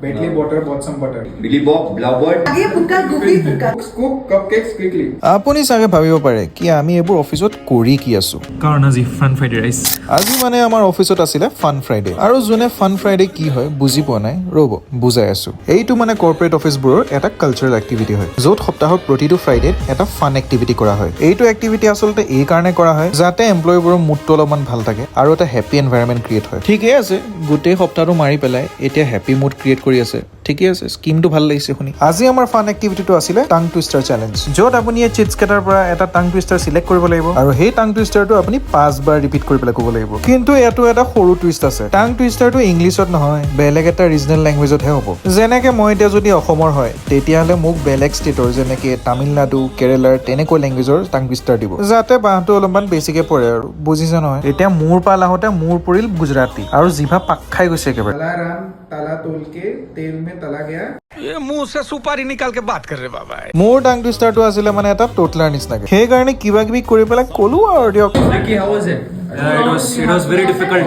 Bentley butter bought some butter. Billy Bob blubbered. আগে puka Gopi puka. Scoop cupcakes quickly. আপুনি চাগে ভাবিব পাৰে কি আমি এইবোৰ অফিচত কৰি কি আছো। কাৰণ আজি ফান ফ্ৰাইডে ৰাইজ। আজি মানে আমাৰ অফিচত আছিলে ফান ফ্ৰাইডে। আৰু যোনে ফান ফ্ৰাইডে কি হয় বুজি পোৱা নাই, ৰ'ব, বুজাই আছো। এইটো মানে কৰ্পৰেট অফিচবোৰৰ এটা কালচাৰেল এক্টিভিটি হয়, য'ত সপ্তাহৰ প্ৰতিটো ফ্ৰাইডেত এটা ফান এক্টিভিটি কৰা হয়। এইটো এক্টিভিটি আচলতে এই কাৰণে কৰা হয় যাতে এমপ্লয়ীবোৰৰ মুডটো অলপমান ভাল থাকে আৰু এটা হেপী এনভাইৰনমেণ্ট ক্ৰিয়েট হয়। ঠিকে আছে, গোটেই সপ্তাহটো মাৰি পেলাই এতিয়া হেপী মুড ক্ৰিয়েট কৰি আছে। ঠিকে আছে, স্কিমটো ভাল লাগিছে শুনি। আজি আমাৰ ফান এক্টিভিটিটো আছিলে টাং টুইষ্টাৰ চেলেঞ্জ, য'ত আপুনি এই চিটছ কেইটাৰ পৰা এটা টাং টুইষ্টাৰ চিলেক্ট কৰিব লাগিব আৰু সেই টাং টুইষ্টাৰটো আপুনি পাঁচবাৰ ৰিপিট কৰি পেলাই ক'ব লাগিব। কিন্তু ইয়াতো এটা সৰু টুইষ্ট আছে। টাং টুইষ্টাৰটো ইংলিছত নহয়, বেলেগ এটা ৰিজনেল লেংগুৱেজতহে হ'ব। যেনেকে মই এতিয়া যদি অসমৰ হয়, তেতিয়াহ'লে মোক বেলেগ ষ্টেটৰ, যেনেকে তামিলনাডু, কেৰেলাৰ তেনেকুৱা লেংগুৱেজৰ টাং টুইষ্টাৰ দিব, যাতে বাঁহটো অলপমান বেছিকে পৰে আৰু বুজিছে নহয়? এতিয়া মোৰ পাল আহোঁতে মোৰ পৰিল গুজৰাটী আৰু জিভা পাক খাই গৈছে একেবাৰে। तला राम ताला तोल के तेल में तला गया। ये मुंह से सुपारी निकाल के बात कर रहे बाबा। মোৰ টাং টুইষ্টাৰটো আছিলে মানে এটা টোটলাৰ নিচিনাকে, সেইকাৰণে কিবা কিবি কৰি পেলাই ক'লো আৰু দিয়ক। Ricky, how was it? It was very difficult,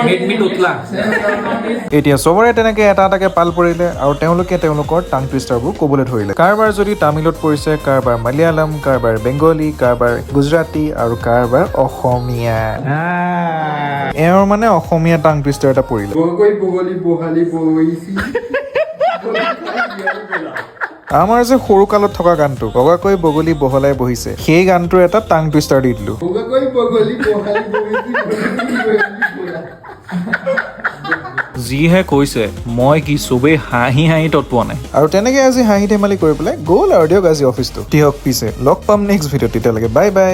made me তোতলা। এতিয়া চবৰে তেনেকে এটা এটাকে পাল পৰিলে আৰু তেওঁলোকে তেওঁলোকৰ টাং টুইষ্টাৰবোৰ ক'বলৈ ধৰিলে। কাৰোবাৰ যদি তামিলত পৰিছে, কাৰোবাৰ মালয়ালম, কাৰোবাৰ বেংগলী, কাৰোবাৰ গুজৰাটী আৰু কাৰোবাৰ অসমীয়া। এওঁৰ মানে অসমীয়া টাং টুইষ্টাৰ এটা পৰিলে। বগৈ বগলী বহালি বইছি। আমাৰ যে সৰু কালত থকা গানটো, বগাকৈ বগলী বহলাই বহিছে, সেই গানটোৰ এটা টাং টুইষ্টাৰ দি দিলো। বগাকৈ বগলী বহালি বইছি বগলী বলা। যিহে কৈছে, মই কি চবেই হাঁহি হাঁহি তত পোৱা নাই। আৰু তেনেকে আজি হাঁহি ধেমালি কৰি পেলাই গ'ল আৰু দিয়ক আজি অফিচটো। দিয়ক পিছে, লগ পাম নেক্সট ভিডিঅ'ত। তেতিয়ালৈকে বাই বাই।